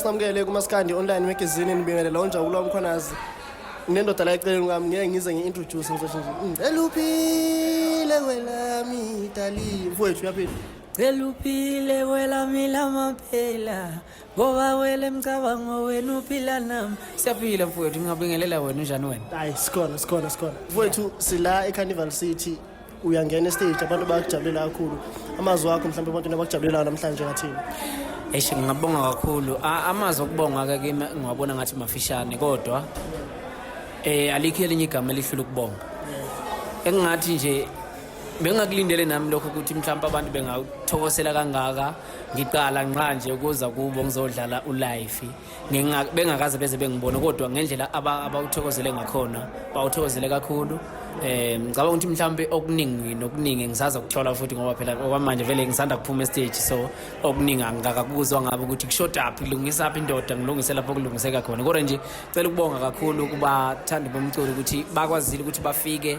Samukele kuMaskandi Online Magazine, nibingelela uNjabulo Mkhwanazi. Nendoda la eceleni kwami, ngeke ngize ngi-introduce, ngizosho nje ngicela uphile kwelami Italy. Mfowethu, uyaphila? Cela uphile kwelami lamaphela, ngoba wele mcabango wena uphila nami. Siyaphila mfowethu, ngingabingelela wena, unjani wena? Hayi, sikhona, sikhona, sikhona. Mfowethu, sila eCarnival City, uyangena estage, abantu bayakujabulela kakhulu. Amazwi akho mhlawumbe ebantwini abakujabulelayo namhlanje ngathini? Eish, ngingabonga kakhulu. Amazwi okubonga ke kimi ngiwabona ngathi mafishane, kodwa alikho elinye igama elihlula ukubonga. Engingathi nje bengingakulindele nami lokho ukuthi mhlawumbe abantu bengathokosela kangaka. Ngiqala nqa nje ukuza kubo ngizodlala ulife, bengakaze beze bengibone, kodwa ngendlela abawuthokozele ngakhona, bawuthokozele kakhulu. Ngicabanga ukuthi mhlawumbe okuningi nokuningi ngisaza kuthola futhi, ngoba phela okwamanje vele ngisanda kuphuma estage, so okuningi angikakakuzwa ngabe ukuthi kushodaphi, kulungisaphi indoda, ngilungise lapho kulungiseka khona. Kodwa nje cela ukubonga kakhulu kubathandi bomculo ukuthi bakwazile ukuthi bafike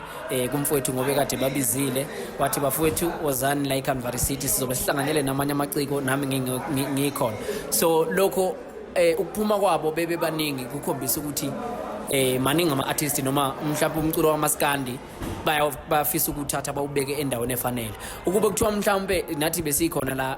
kumfowethu, ngoba kade babizile, wathi, "Bafowethu, wozani la eCanvary City, sizobe sihlanganyele namanye amaciko, nami ngikhona." So lokho ukuphuma kwabo bebe baningi kukhombisa ukuthi maningi ama-artist noma mhlawumbe umculo wamaskandi bayafisa ukuthatha bawubeke endaweni efanele. Ukube kuthiwa mhlawumbe nathi besikhona la,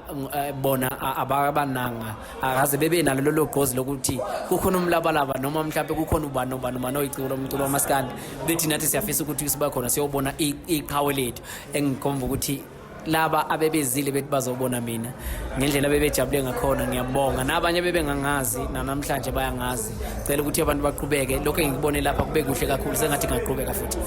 bona ababananga, akaze bebe nalo lolo gqozi lokuthi kukhona umlabalaba noma mhlawumbe kukhona ubani nobani nobani oyiciko lomculo wamaskandi, bethi nathi siyafisa ukuthi siba khona siyobona iqhawe lethu. Engikhomba ukuthi laba abebezile bethi bazobona mina, ngendlela bebejabule ngakhona, ngiyabonga. Nabanye bebengangazi nanamhlanje bayangazi. Cela ukuthi abantu baqhubeke lokho engikubone lapha, kube kuhle kakhulu, sengathi ngaqhubeka futhi.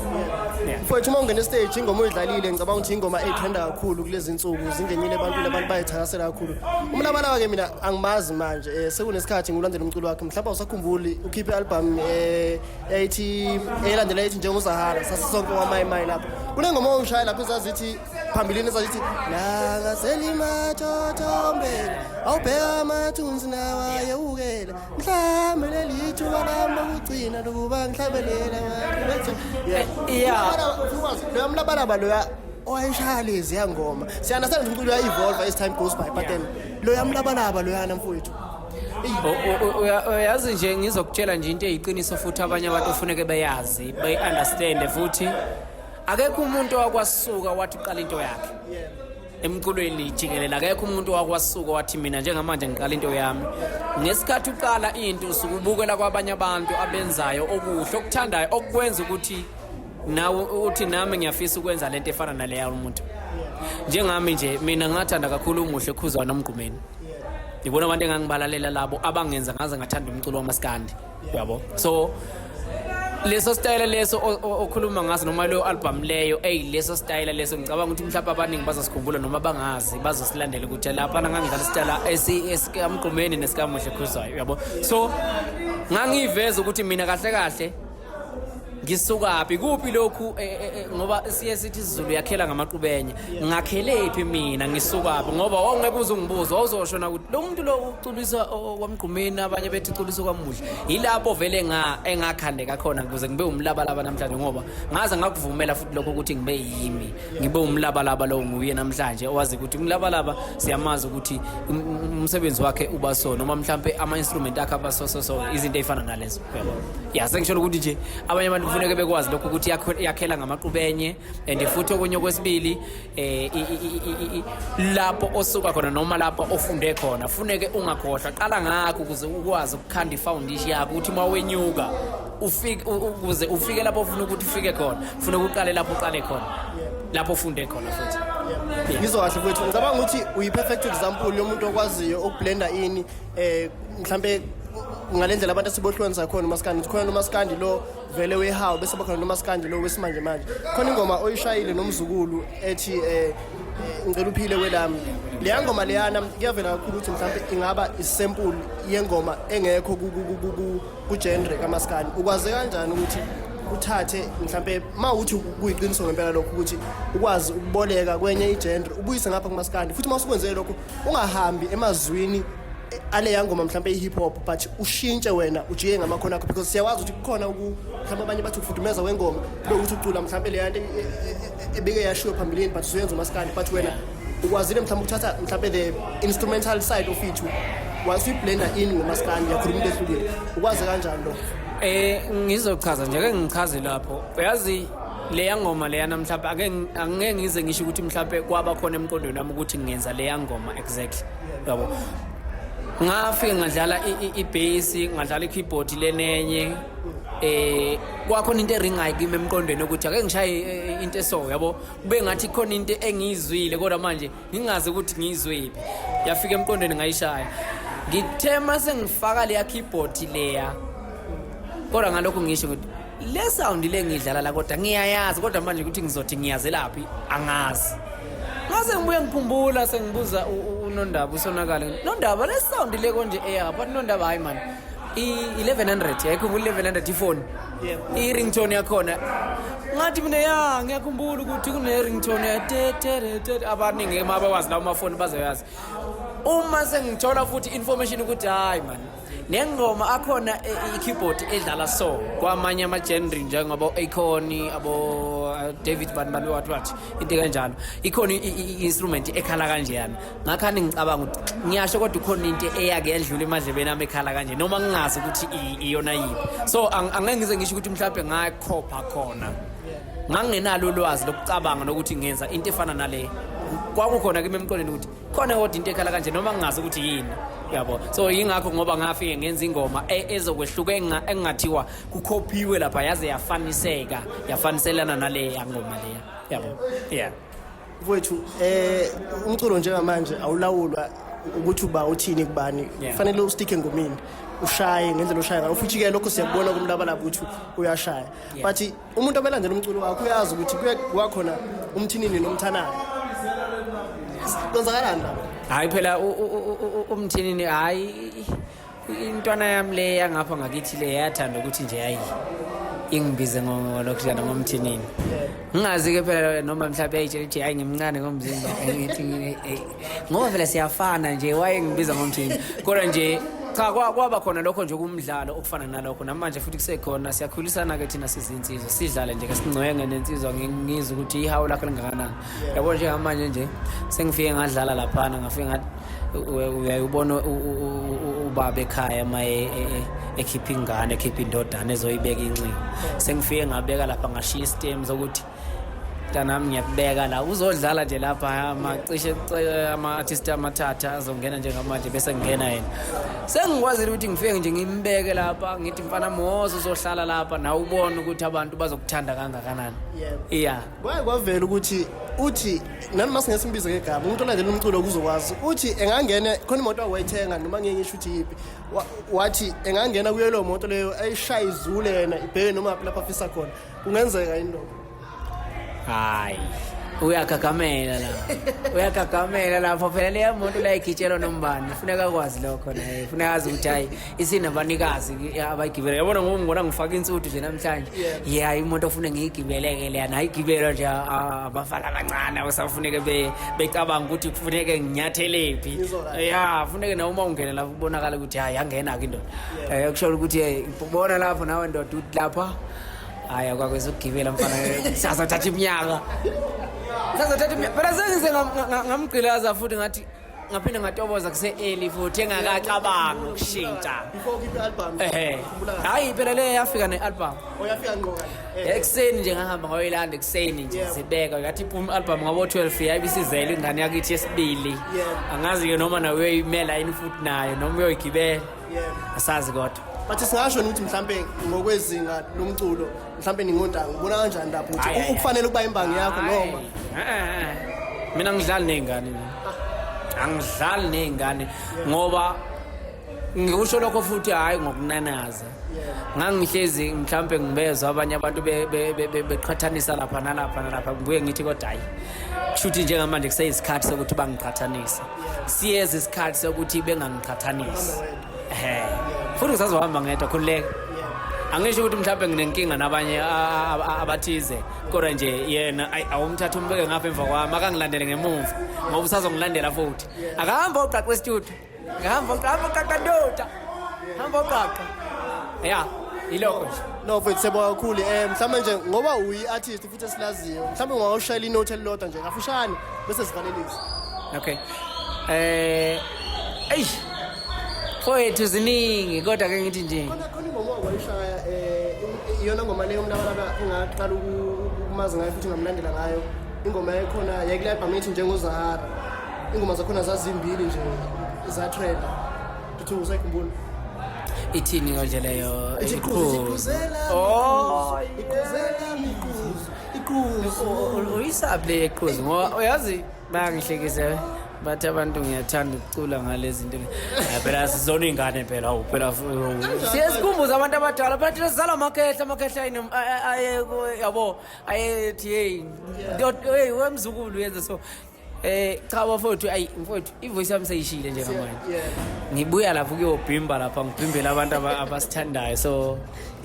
Yeah. Mfowethu, uma ungena estage, ingoma oyidlalile, ngicabanga ukuthi ingoma etrenda kakhulu kulezi nsuku, zingenile ebantwini, abantu bayithakasela kakhulu. Umlabalaba ke mina angimazi manje, sekunesikhathi ngiwulandela umculo wakhe. Mhlawumbe awusakhumbuli, ukhiphe i-album eyayithi eyalandela ethi Njengozahara, sasisonke wamayimayi lapho. Kunengoma ongishaya lapho ezazithi phambilini, ezazithi langaselimatotombela, awubheka amathunzi nawayewukela, mhlawumbe leli thuba lami lokugcina lokuba ngihlabelela. Loya mlabalaba loya owayeshaya leziya ngoma, siya-understand ukuthi umculo uya-evolve as time goes by, but then loya mlabalaba loyana, mfowethu. Uyazi nje, ngizokutshela nje into eyiqiniso futhi abanye abantu kufuneke beyazi, bayi-understande futhi. Akekho umuntu owakwasuka wathi uqala into yakhe emculweni jikelele. Akekho umuntu owakwasuka wathi, "Mina njengamanje ngiqala into yami." Ngesikhathi uqala into, usuke ubukela kwabanye abantu abenzayo okuhle, okuthandayo, okukwenza ukuthi nawe uthi, "Nami ngiyafisa ukwenza lento efana naleya umuntu." Njengami nje, mina ngathanda kakhulu uMuhle Khuzwayo noMgqumeni. Ngibona abantu engangibalalela labo abangenza ngaze ngathanda umculo wamaskandi, yabo. So leso style leso okhuluma ngaso, noma leyo album leyo, ey, leso style leso, ngicabanga ukuthi mhlawumbe abaningi bazosikhumbula, noma bangazi bazosilandela ukuthi lapha ngangidlala isitayela esikaMgqumeni nesikaMuhle Khuzwayo, yabo. So ngangiyiveza ukuthi mina kahle kahle ngisukaphi, kuphi lokhu, ngoba siye sithi isiZulu yakhela ngamaqubenye. Ngakhelephi mina, ngisukaphi? Ngoba wawungeke uze ungibuze, wawuzoshona ukuthi lo muntu lo uculisa kwaMgqumeni, abanye bethi uculisa kwaMuhle. Yilapho vele nga engakhandeka khona ukuze ngibe umlabalaba namhlanje, ngoba ngaze ngakuvumela futhi lokho ukuthi ngibe yimi, ngibe umlabalaba lo nguye namhlanje owazi ukuthi umlabalaba siyamazi ukuthi umsebenzi wakhe uba so, noma mhlampe ama-instrument akhe aba so, so, so, izinto ey'fana nalezo, uyabo. Ya, sengisholo ukuthi nje abanye abantu kufuneke bekwazi lokho ukuthi yakhela ngamaqubenye. And futhi okunye okwesibili, lapho osuka khona noma lapho ofunde khona, funeke ungakhohlwa, qala ngakho ukuze ukwazi ukukhanda i-foundation yakho, ukuthi uma wenyuka ufike, ukuze ufike lapho ofuna ukuthi ufike khona, funeka uqale lapho uqale khona, lapho ufunde khona futhi. Ngizwa kahle, mfowethu. Ngicabanga ukuthi uyi-perfect example yomuntu okwaziyo ukublenda ini, mhlambe ngale ndlela abantu asibohlukanisa khona umaskandi. Khona umaskandi lo vele wehawu, bese bakhona nomaskandi lo wesimanje manje. Khona ingoma oyishayile noMzukulu ethi Ngicela Uphile Kwelami. Leya ngoma leyana kuyavela kakhulu ukuthi mhlambe ingaba isample yengoma engekho ku-genre kamaskandi. Ukwaze kanjani ukuthi uthathe mhlambe, uma uthi kuyiqiniso ngempela lokho, ukuthi ukwazi ukuboleka kwenye igenre ubuyise ngapha kumaskandi, futhi uma usukwenzele lokho ungahambi emazwini aleya ngoma mhlambe i-hip hop, but ushintshe wena, ujike ngamakhono akho? Because siyawazi ukuthi kukhona mhlawumbe abanye bathi ukufudumeza kwengoma kube ukuthi ucula mhlambe leya nto ebike yashiwo phambilini, but usuyenza umaskandi. But wena ukwazile mhlawumbe ukuthatha mhlambe the instrumental side of it, Once uyiblenda in ngomaskandi uyakhuluma into ehlukile. Ukwazi kanjani lokho? Ngizochaza nje, ake ngichaze lapho. Uyazi leya ngoma leyana, mhlawumbe ake angeke ngize ngisho ukuthi mhlawumbe kwaba khona emqondweni wami ukuthi ngenza leya ngoma exactly, yabo. Ngafike ngadlala i-bass, ngadlala i-keyboard lenenye, kwakhona into eringayo kimi emqondweni ukuthi ake ngishaye into eso, yabo, kube ngathi khona into engiyizwile kodwa manje ngingazi ukuthi ngiyizwephi. Yafika emqondweni, ngayishaya. Ngithe mase ngifaka leya keyboard leya, kodwa ngalokho ngisho ukuthi le sound le ngiyidlala la kodwa ngiyayazi, kodwa manje ukuthi ngizothi ngiyazelaphi angazi. Ngase ngibuye ngikhumbula sengibuza uNondaba usonakale, "Nondaba, le sound le konje eyapha?" But Nondaba, hayi man, i-1100 yayikhumbula, 1100 ifoni. I-ringtone yakhona, ngathi mina ya ngiyakhumbula ukuthi kune-ringtone ya te te te te. Abaningi uma bawazi lawo mafoni bazoyazi. Uma sengithola futhi information ukuthi hayi man, nengoma akhona i-keyboard edlala so kwamanye ama-genre njengabo Akon, abo David bani bani, what what, into kanjalo, ikhona i-instrument ekhala kanjeyana. Ngakhani ngicabanga ukuthi ngiyasho, kodwa ikhona into eyake yadlula emadlebeni ami ekhala kanje, noma ngingazi ukuthi iyona yiphi. So angeke ngize ngisho ukuthi mhlawumbe ngakhopha khona. Ngangingenalo ulwazi lokucabanga nokuthi ngenza into efana nale. Kwakukhona kimi emqondweni ukuthi khona kodwa into ekhala kanje, noma ngingazi ukuthi yini, yabo. So yingakho ngoba ngafike ngenza ingoma ezokwehluka, engingathiwa kukhophiwe lapha, yaze yafaniseka, yafaniselana nale yangoma leya, yabo, yeah. Mfowethu, umculo njengamanje awulawulwa ukuthi uba uthini kubani. Kufanele usticke engomeni, ushaye ngendlela oshaya ngayo, futhi ke lokho siyakubona kumlabalaba ukuthi uyashaya. But umuntu obelandela umculo wakho uyazi ukuthi kuye kwakhona umthinini nomthanana. Kwenzakalani lapho? Hayi phela, umthinini, hayi, intwana yami le yangapha ngakithi le yathanda ukuthi nje hayi ingibize ngolokhujana ngomthinini. Ngingazi-ke phela noma mhlawumbe yayitshela ukuthi hayi ngimncane ngomzimba. Ngithi ngoba phela siyafana nje, waye ngibiza ngomthinini. Kodwa nje cha, kwaba khona lokho nje kumdlalo okufana nalokho. Namanje futhi kusekhona, siyakhulisana-ke thina sizinsizwa, sidlale nje ke, sincwenge nensizwa, ngizwe ukuthi ihawu lakho lingakanani, yabo. Njengamanje nje sengifike ngadlala laphana, ngafike ngathi uyayubona ubaba ekhaya uma ekhipha ingane, ekhipha indodana ezoyibeka inxiwa. Sengifike ngabeka lapha, ngashiya isitemu sokuthi mntanami ngiyakubeka la, uzodlala nje lapha amacishe ama-artist amathatha azongena njengamanje, bese ngingena yena. Sengikwazile ukuthi ngifike nje ngimbeke lapha, ngithi mfana mozo uzohlala lapha nawe, ubone ukuthi abantu bazokuthanda kangakanani. Yeah. Kwaye kwavela ukuthi uthi nami masingeke simbize ngegama, umuntu olandela umculo kuzokwazi uthi engangena khona imoto awayithenga, noma ngeke ngisho ukuthi yiphi. Wathi engangena kuyo leyo moto leyo, ayishaye izule yena, ibheke noma phi lapho afisa khona. Kungenzeka yini lokho? Hayi, uyagagamela la, uyagagamela lapho phela. Leya moto la igitshelwa nombani, funeka akwazi lokho naye, funeka azi ukuthi hayi isinabanikazi abayigibela, yabona. Ngoba ngibona ngifaka insuthu nje namhlanje, yeah, imoto ofune ngiyigibeleke leya nayo igibelwa nje abafana abancane abasafuneke becabanga ukuthi kufuneke nginyathelephi. Ngizwa. Ya, funeke nawe uma ungena lapho kubonakala ukuthi hayi, yangena-ke indoda. Kusho ukuthi bona lapho nawe ndoda ukuthi lapha hayi akwakwazi ukugibela mfana, sazothatha iminyaka, sazothatha iminyaka phela. Sengize ngamgqilaza futhi, ngathi ngaphinde ngatoboza kuse-early futhi engakacabanga ukushintsha. Before ukhiphe i-album? Ehe. Khumbula kahle. Hayi phela, le yafika ne-album. Oyafika ngqo kanje. Ekuseni nje ngahamba ngayoyilanda ekuseni nje. Zibeka ngathi iphuma i-album ngabo-12, yayibe isizele ingane yakithi yesibili. Angazi-ke noma nawe uyoyimela yini futhi nayo, noma uyoyigibela. Asazi kodwa. But singasho ukuthi mhlambe ngokwezinga lomculo mhlambe ningontanga, ubona kanjani lapho ukuthi Hhayi, hhayi, ukufanele ukuba imbangi yakho noma? Hhayi, eh, eh. Mina ngidlali ney'ngane, mina angidlali ney'ngane, ngoba ngikusho lokho futhi hhayi ngokunanaza. Ngangihlezi mhlampe ngibezwa abanye abantu beqhathanisa lapha nalapha nalapha, ngibuye ngithi kodwa hhayi, kushuthi njengamanje kuseyisikhathi sokuthi bangiqhathanise, siyeza isikhathi sokuthi bengangiqhathanisi. Ehe, futhi ngisazohamba ngedwa, khululeka. Angisho ukuthi mhlawumbe nginenkinga nabanye abathize, kodwa nje yena ayi, awumthatha umbeke ngapha emva kwami, akangilandele ngemuva ngoba usazongilandela futhi. Akahamba oqaqa esitudio, akahamba, hamba oqaqa ndoda, hamba oqaqa, ya, yilokho nje. No mfethu, siyabonga kakhulu. Mhlawumbe nje ngoba uyi-artist futhi esilaziyo, mhlawumbe ungawushayela inote elilodwa nje kafushane bese sivalelisa. Okay, eyi. Mfowethu, ziningi, kodwa ke ngithi nje Khona ingoma okwayishaya, iyona ngoma leyo uMlabalaba engaqala ukumazi ngayo futhi ngamlandela ngayo. Ingoma yayikhona yayikule album ethi Njengozahara. Ingoma zakhona zazimbili nje, zatrenda. Uthi usayikhumbula? Ithini konje leyo? Ithi Iqhuzu. iqhuzela. Oh. Iqhuzela iqhuzu. Iqhuzu. Uyisaphi le yeqhuzu? Ngoba uyazi bayangihlekisa, bathi abantu ngiyathanda ukucula ngalezi zinto. Phela sizona iy'ngane phela, awu phela siye sikhumbuze abantu abadala phela, thina sizalwa amakhehla, amakhehla yabo, ayethi, "Hey hey, wemzukulu, yenza so." Cha bafowethu, ayi mfowethu, ivoice yami seyishile njengamanje. Ngibuya lapho kuyobhimba lapha, ngibhimbela abantu abasithandayo, so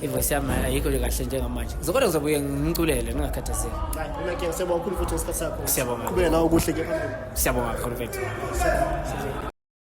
ivoice yami ayikho nje kahle njengamanje. Kodwa ngizobuye ngimculele, ningakhathazeki. Hayi, mina ke siyabonga kakhulu futhi ngesikhathi sakho. Siyabonga. Qhubeka nawe kuhle ke phambili. Siyabonga kakhulu, mfethu.